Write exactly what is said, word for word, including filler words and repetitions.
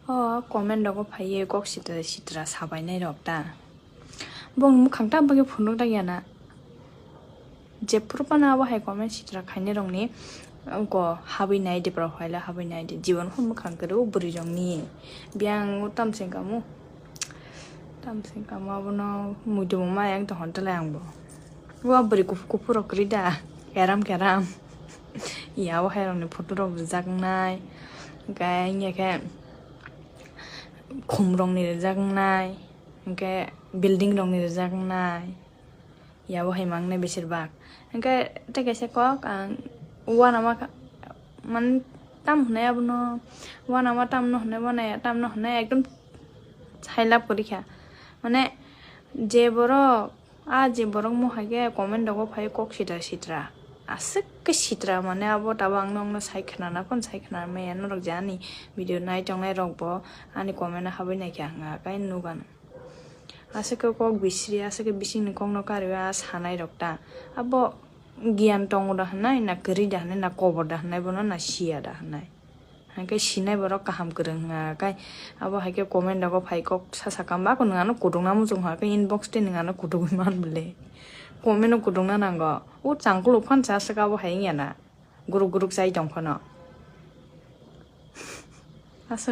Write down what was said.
O comment rogo phaiwi kok sitra sitra sabainai rok ta. Bong mukhang ta bagwi phunuk dak yana. Jephuru phano abo hai comment sitra khainai rokni go habwi nai di, profile o habwi nai di. Jibon phano mukhang kwrwi o bwrwi rokni. Biyang o tamsing kamu. Tamsing kamu abono muitu mama yang to honta lai ang bo. Wa bwrwi kuphur kuphur rok kwrwi da. Keram keram. Ya o hai rokni photo rok rijak nai. Hwnkhe wngya khe khum rokni rijak nai. Hwnkhe building rokni rijak nai. Ya bo hai mangnai besir bak. Hwnkhe tei kaisa kok ang uanama kha-, man tam hwnai abono uanama tamno hwnai, uanaya tamno hwnai ekdom hai lab kwrwi kha. Mane je borok, a je borok mo hai khe comment rogo phai kok sitra sitra. Aswk khe sitra mane abo tabo ang nokno sai khwnana phano sai khwnamaya norok je ani video nai tongnai rok bo ani comment o habwi nai khe ang akai nukgano. Aswk khe kok bisri, aswk khe bisingni kokno kariwi a sanai rok ta. Abo giyan tongo da hwnai, na kwrwi da hwnai, na kobor da hwnai, bono na siya da hwnai. Hwnkhe sinai borok kaham kwrwng wngkha khe abo hai khe comment rogo phai kok sa sakha, ba kwnwi ano kutung na muchung kha khe inbox tei nwng ano kutugwi man bwle. Comment no kutung na nango. O changkuluk phan cha swk abo hai wngya na. Guruk guruk chai tong phano.